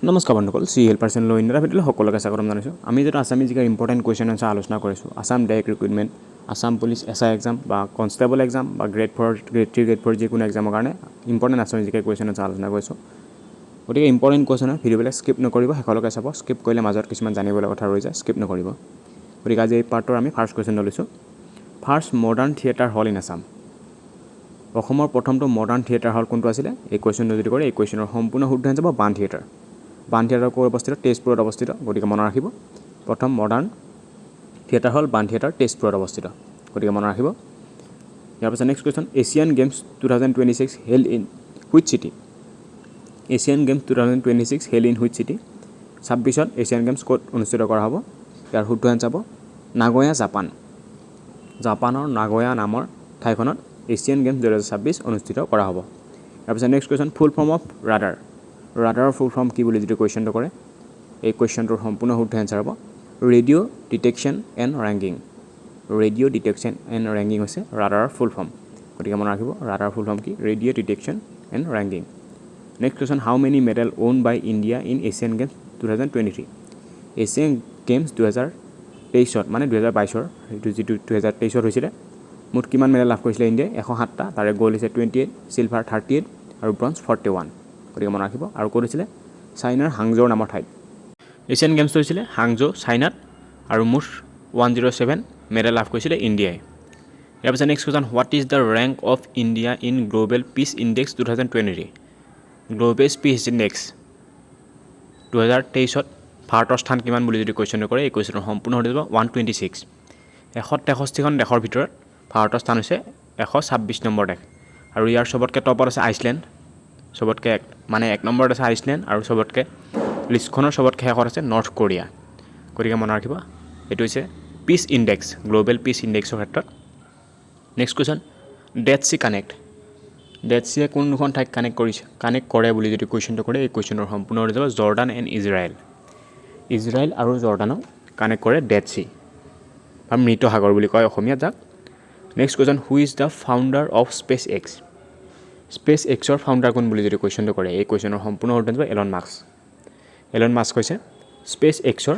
নমস্কাৰ বন্ধুসকল, C helper চেনেলৰ অন্য এটা ভিডিঅ'লৈ সকলোকে স্বাগতম জনাইছোঁ। আমি যিটো আছামিজ জিকাৰ ইম্পৰ্টেণ্ট কুৱেশ্যন এনচাৰ আলোচনা কৰিছোঁ, Assam direct recruitment, Assam police SI exam বা কনষ্টেবল এক্সাম বা grade four, grade three, grade four যিকোনো এক্সামৰ কাৰণে ইম্পৰ্টেণ্ট আছামিজ জিকাৰ কুৱেশ্যন এনচাৰ আলোচনা কৰিছোঁ। গতিকে ইম্পৰ্টেণ্ট কুৱেশ্যন হয়, ভিডিঅ'বিলাক স্কিপ নকৰিব, শেষলৈকে চাব। স্কিপ কৰিলে মাজত কিছুমান জানিবলৈ কথা ৰৈ যায়, স্কিপ নকৰিব। গতিকে আজি এই পাৰ্টৰ আমি ফাৰ্ষ্ট কুৱেশ্যনটো লৈছোঁ। First modern theatre hall in Assam. অসমৰ প্ৰথমটো মডাৰ্ণ থিয়েটাৰ হল কোনটো আছিলে? এই কুৱেশ্যনটো যদি কৰে, এই কুৱেশ্যনৰ সম্পূৰ্ণ শুদ্ধ যাব বাণ থিয়েটাৰ। বাণ থিয়েটাৰ ক'ত অৱস্থিত? তেজপুৰত অৱস্থিত। গতিকে মনত ৰাখিব, প্ৰথম মডাৰ্ণ থিয়েটাৰ হল বাণ থিয়েটাৰ তেজপুৰত অৱস্থিত। গতিকে মনত ৰাখিব। ইয়াৰ পিছত next question, Asian Games 2026 held in which city? Asian Games 2026 held in which city? 26ত Asian games ক'ত অনুষ্ঠিত কৰা হ'ব? ইয়াৰ শুদ্ধ এনচাৰ হ'ব নাগয়া, জাপান। জাপানৰ নাগয়া নামৰ ঠাইখনত এছিয়ান গেমছ 2026 অনুষ্ঠিত কৰা হ'ব। তাৰপিছত next question, full form of radar. ৰাডাৰৰ full form কি বুলি যিটো কুৱেশ্যনটো কৰে, এই কুৱেশ্যনটোৰ সম্পূৰ্ণ শুদ্ধ এনচাৰ হ'ব radio detection and ranging. Radio detection and ranging হৈছে ৰাডাৰৰ ফুল ফৰ্ম। গতিকে মনত ৰাখিব, ৰাডাৰৰ ফুল ফৰ্ম কি? Radio detection and ranging. Next question, how many medal won by India in Asian Games 2023? Asian games 2023ত, মানে 2022ৰ, সেইটো যিটো 2023ত হৈছিলে, মুঠ কিমান মেডেল লাভ কৰিছিলে ইণ্ডিয়াই? 107টা। তাৰে গ'ল্ড হৈছে 28, চিলভাৰ 38 আৰু ব্ৰঞ্জ 41। গতিকে মনত ৰাখিব। আৰু ক'ত হৈছিলে? চাইনাৰ হাংজৌৰ নামৰ ঠাইত এছিয়ান গেমছটো হৈছিলে, হাংজৌ, চাইনাত। আৰু মুঠ 107 মেডেল লাভ কৰিছিলে ইণ্ডিয়াই। ইয়াৰ পিছত next question, what is the rank of India in Global Peace Index 2023? Global Peace Index 2023ত ভাৰতৰ স্থান কিমান বুলি যদি কুৱেশ্যনটো কৰে, এই কুৱেশ্যনৰ সম্পূৰ্ণ হৈ যাব 126। 163খন দেশৰ ভিতৰত ভাৰতৰ স্থান হৈছে 126 নম্বৰ দেশ। আৰু ইয়াৰ চবতকৈ টপত আছে আইচলেণ্ড। চবতকৈ এক মানে এক নম্বৰত আছে আইচলেণ্ড আৰু চবতকৈ লিষ্টখনৰ চবতকৈ শেষত আছে নৰ্থ কোৰিয়া। গতিকে মনত ৰাখিব, এইটো হৈছে পিচ ইণ্ডেক্স, গ্ল'বেল পিচ ইণ্ডেক্সৰ ক্ষেত্ৰত। Next question, Dead Sea connect, dead চিয়ে কোন দুখন ঠাইক কানেক্ট কৰিছে, কানেক্ট কৰে বুলি যদি কুৱেশ্যনটো কৰে, এই কুৱেশ্যনৰ সম্পূৰ্ণ হৈ যাব জৰ্ডান এণ্ড ইজৰাইল। ইজৰাইল আৰু জৰ্ডানক কানেক্ট কৰে ডেড চি বা মৃত সাগৰ বুলি কয় অসমীয়াত যাক। Next question, who is the founder of SpaceX? Space এক্সৰ ফাউণ্ডাৰ কোন বুলি যদি কুৱেশ্যনটো কৰে, এই কুৱেশ্যনৰ সম্পূৰ্ণ উত্তৰ যাব এলন মাস্ক। এলন মাস্ক হৈছে স্পেচ এক্সৰ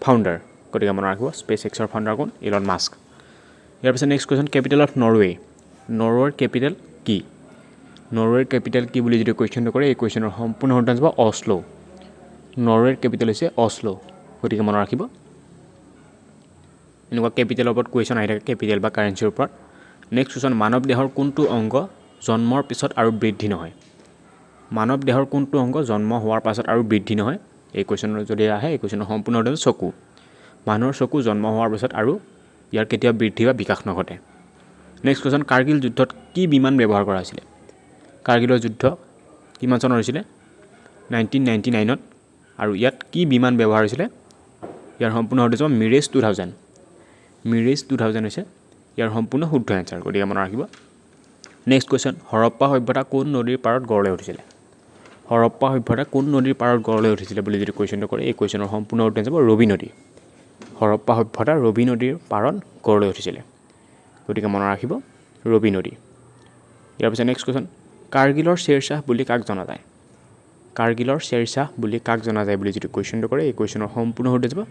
ফাউণ্ডাৰ। গতিকে মনত ৰাখিব, স্পেচ এক্সৰ ফাউণ্ডাৰ কোন? Elon Musk. ইয়াৰ পিছত next question, capital of Norway. নৰৱেৰ capital কি? নৰৱেৰ কেপিটেল কি বুলি যদি কুৱেশ্যনটো কৰে, এই কুৱেশ্যনৰ সম্পূৰ্ণ উত্তৰ যাব অছলো। নৰৱেৰ কেপিটেল হৈছে অছলো। গতিকে মনত ৰাখিব, এনেকুৱা কেপিটেলৰ ওপৰত কুৱেশ্যন আহি থাকে, কেপিটেল বা কাৰেঞ্চিৰ ওপৰত। নেক্সট কুৱেশ্যন, মানৱ দেহৰ কোনটো অংগ জন্মৰ পিছত আৰু বৃদ্ধি নহয়? মানৱ দেহৰ কোনটো অংগ জন্ম হোৱাৰ পাছত আৰু বৃদ্ধি নহয়? এই কুৱেশ্যনৰ যদি আহে, এই কুৱেশ্যনৰ সম্পূৰ্ণ উত্তৰ চকু। মানুহৰ চকু জন্ম হোৱাৰ পাছত আৰু ইয়াৰ কেতিয়াও বৃদ্ধি বা বিকাশ নঘটে। নেক্সট কুৱেশ্যন, কাৰ্গিল যুদ্ধত কি বিমান ব্যৱহাৰ কৰা হৈছিলে? কাৰ্গিলৰ যুদ্ধ কিমান চনত হৈছিলে? 1999ত। আৰু ইয়াত কি বিমান ব্যৱহাৰ হৈছিলে? ইয়াৰ সম্পূৰ্ণ শুদ্ধ যাব মিৰেজ 2000। মিৰেজ 2000 হৈছে ইয়াৰ সম্পূৰ্ণ শুদ্ধ এনচাৰ। গতিকে মনত ৰাখিব। নেক্সট কুৱেশ্যন, হৰপ্পা সভ্যতা কোন নদীৰ পাৰত গঢ় লৈ উঠিছিলে? হৰপ্পা সভ্যতা কোন নদীৰ পাৰত গঢ় লৈ উঠিছিলে বুলি যদি কুৱেশ্যনটো কৰে, এই কুৱেশ্যনৰ সম্পূৰ্ণ উত্তৰ যাব ৰবি নদী। হৰপ্পা সভ্যতা ৰবি নদীৰ পাৰত গঢ় লৈ উঠিছিলে। গতিকে মনত ৰাখিব, ৰবি নদী। ইয়াৰ পিছত নেক্সট কুৱেশ্যন, কাৰ্গিলৰ শ্বেৰশ্বাহ বুলি কাক জনা যায়? কাৰ্গিলৰ শ্বেৰশ্বাহ বুলি কাক জনা যায় বুলি যিটো কুৱেশ্যনটো কৰে, এই কুৱেশ্যনৰ সম্পূৰ্ণ শুদ্ধ যাব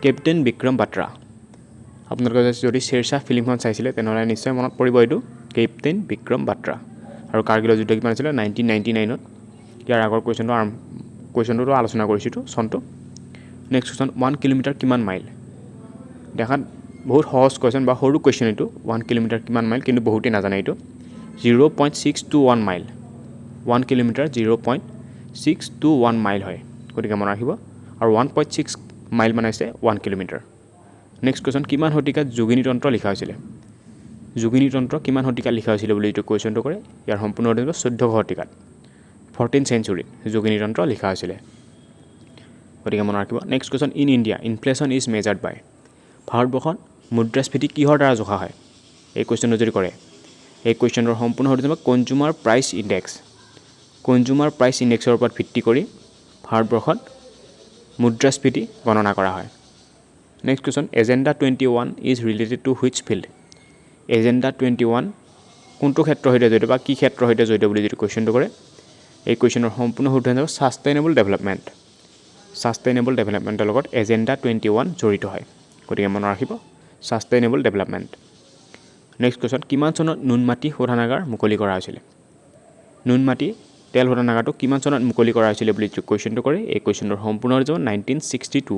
কেপ্টেইন বিক্ৰম বাট্ৰা। আপোনালোকে যদি শ্বেৰশ্বাহ ফিল্মখন চাইছিলে, তেনেহ'লে নিশ্চয় মনত পৰিব এইটো, কেপ্টেইন বিক্ৰম বাট্ৰা। আৰু কাৰ্গিলৰ যুদ্ধ কিমান আছিলে? 1999ত। ইয়াৰ আগৰ কুৱেশ্যনটো আৰম্ভ কুৱেশ্যনটোতো আলোচনা কৰিছোঁতো চনটো। নেক্সট কুৱেশ্যন, 1 কিলোমিটাৰ কিমান মাইল? দেখাত বহুত সহজ কুৱেশ্যন বা সৰু কুৱেশ্যন এইটো, 1 কিলোমিটাৰ কিমান মাইল, কিন্তু বহুতেই নাজানে এইটো। 0.621 mile. 1 kilometre 0.621 mile হয়। গতিকে মনত ৰাখিব। আৰু 1.6 মাইল মানে হৈছে 1 কিলোমিটাৰ। নেক্সট কুৱেশ্যন, কিমান শতিকাত যোগিনী তন্ত্ৰ লিখা হৈছিলে? যোগিনী তন্ত্ৰ কিমান শতিকাত লিখা হৈছিলে বুলি এইটো কুৱেশ্যনটো কৰে, ইয়াৰ সম্পূৰ্ণ উত্তৰ 14 শতিকাত, 14 চেঞ্চুৰীত যোগিনী তন্ত্ৰ লিখা হৈছিলে। গতিকে মনত ৰাখিব। Next question, in India inflation is measured by? ভাৰতবৰ্ষত মুদ্ৰাস্ফীতি কিহৰ দ্বাৰা জোখা হয়? এই কুৱেশ্যনটো যদি কৰে, এই কুৱেশ্যনটোৰ সম্পূৰ্ণ শুদ্ধ যাব consumer price index. Consumer price ইণ্ডেক্সৰ ওপৰত ভিত্তি কৰি ভাৰতবৰ্ষত মুদ্ৰাস্ফীতি গণনা কৰা হয়। Next question, Agenda 21 is related to which field? Agenda 21 কোনটো ক্ষেত্ৰৰ সৈতে জড়িত বা কি ক্ষেত্ৰৰ সৈতে জড়িত বুলি যদি কুৱেশ্যনটো কৰে, এই কুৱেশ্যনৰ সম্পূৰ্ণ শুদ্ধ যাব ছাষ্টেইনেবল ডেভেলপমেণ্ট। ছাষ্টেইনেবল ডেভেলপমেণ্টৰ লগত এজেণ্ডা 21 জড়িত হয়। গতিকে মনত ৰাখিব, ছাষ্টেইনেবল ডেভেলপমেণ্ট। নেক্সট কুৱেশ্যন, কিমান চনত নুনমাটি শোধনাগাৰ মুকলি কৰা হৈছিলে? নুনমাটি তেল শোধনাগাৰটো কিমান চনত মুকলি কৰা হৈছিলে বুলি যিটো কুৱেশ্যনটো কৰে, এই কুৱেশ্যনটোৰ সম্পূৰ্ণ হৈ যাব 1962।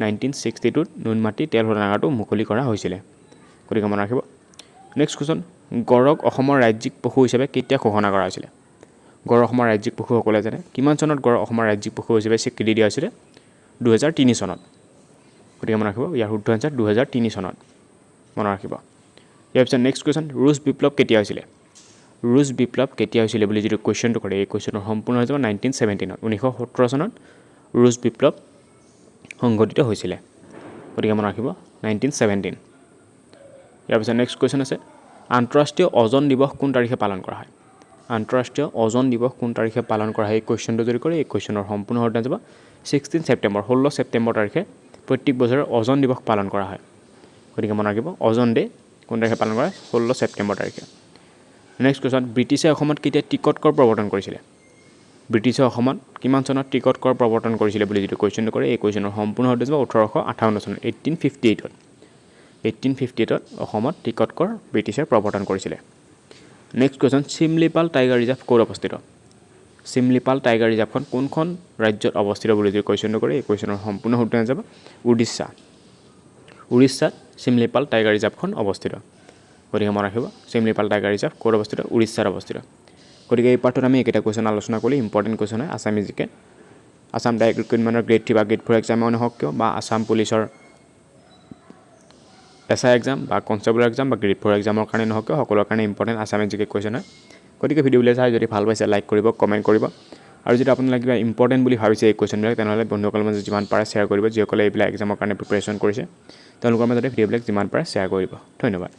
1962ত নুনমাটি তেল শোধনাগাৰটো মুকলি কৰা হৈছিলে। গতিকে মনত ৰাখিব। নেক্সট কুৱেশ্যন, গঁড়ক অসমৰ ৰাজ্যিক পশু হিচাপে কেতিয়া ঘোষণা কৰা হৈছিলে? গঁড় অসমৰ ৰাজ্যিক পশু সকলোৱে জানে। কিমান চনত গঁড় অসমৰ ৰাজ্যিক পশু হিচাপে স্বীকৃতি দিয়া হৈছিলে? 2003 চনত। গতিকে মনত ৰাখিব, ইয়াৰ শুদ্ধ এনচাৰ 2003 চনত, মনত ৰাখিব। ইয়াৰ পিছত নেক্সট কুৱেশ্যন, ৰুছ বিপ্লৱ কেতিয়া হৈছিলে? ৰুছ বিপ্লৱ কেতিয়া হৈছিলে বুলি যিটো কুৱেশ্যনটো কৰে, এই কুৱেশ্যনৰ সম্পূৰ্ণ হৈ যাব 1917ত। 1917 চনত ৰুছ বিপ্লৱ সংঘটিত হৈছিলে। গতিকে মনত ৰাখিব, 1917। ইয়াৰ পিছত নেক্সট কুৱেশ্যন আছে, আন্তঃৰাষ্ট্ৰীয় অ'জন দিৱস কোন তাৰিখে পালন কৰা হয়? আন্তঃৰাষ্ট্ৰীয় অ'জন দিৱস কোন তাৰিখে পালন কৰা হয়, এই কুৱেশ্যনটো যদি কৰে, এই কুৱেশ্যনৰ সম্পূৰ্ণ শুদ্ধ যাব 16 ছেপ্টেম্বৰ। 16 ছেপ্টেম্বৰ তাৰিখে প্ৰত্যেক বছৰে অ'জন দিৱস পালন কৰা হয়। গতিকে মনত ৰাখিব, অ'জন ডে কোন তাৰিখে পালন কৰা হয়? 16 ছেপ্টেম্বৰ তাৰিখে। নেক্সট কুৱেশ্যন, ব্ৰিটিছে অসমত কেতিয়া টিকট কৰ প্ৰৱৰ্তন কৰিছিলে? ব্ৰিটিছে অসমত কিমান চনত টিকট কৰ প্ৰৱৰ্তন কৰিছিলে বুলি যিটো কুৱেশ্যনটো কৰে, এই কুৱেশ্যনৰ সম্পূৰ্ণ শুদ্ধ যাব 1858 চনত, 1858ত। 1858ত অসমত টিকট কৰ ব্ৰিটিছে প্ৰৱৰ্তন কৰিছিলে। Next question, Simlipal tiger reserve ক'ত অৱস্থিত? চিমলিপাল টাইগাৰ ৰিজাৰ্ভখন কোনখন ৰাজ্যত অৱস্থিত বুলি যদি কুৱেশ্যনটো কৰে, এই কুৱেশ্যনৰ সম্পূৰ্ণ শুদ্ধ যাব উৰিষ্যা। উৰিষ্যাত চিমলিপাল টাইগাৰ ৰিজাৰ্ভখন অৱস্থিত। গতিকে মনত ৰাখিব, চিমলিপাল টাইগাৰ ৰিজাৰ্ভ ক'ত অৱস্থিত? উৰিষ্যাত অৱস্থিত। গতিকে এই পাৰ্টটোত আমি এইকেইটা কুৱেশ্যন আলোচনা কৰি ইম্পৰ্টেণ্ট কুৱেশ্যন হয়। আছামিজ জিকে, আছাম ডাইৰেক্ট ৰিক্ৰুইটমেণ্টৰ গ্ৰেড 3 বা গ্ৰেড 4 এক্সামেও নহওক কিয় বা আছাম পুলিচৰ এছ I exam বা কনষ্টেবল এক্সাম বা গ্ৰেড 4 এক্সামৰ কাৰণে নহওক কিয়, সকলোৰ কাৰণে ইম্পৰ্টেণ্ট আছামিজ জিকে কুৱেশ্যন হয়। গতিকে ভিডিঅ'বিলাক চাই যদি ভাল পাইছে, লাইক কৰিব, কমেণ্ট কৰিব আৰু যদি আপোনালোকে কিবা ইম্পৰ্টেণ্ট বুলি ভাবিছে এই কুৱেশ্যনবিলাক, তেনেহ'লে বন্ধুসকলৰ মাজত যিমান পাৰে শ্বেয়াৰ কৰিব। যিসকলে এইবিলাক এক্সামৰ কাৰণে প্ৰিপেৰেশ্যন কৰিছে, তেওঁলোকৰ মাজতে ভিডিঅ'বিলাক যিমান পাৰে শ্বেয়াৰ কৰিব। ধন্যবাদ।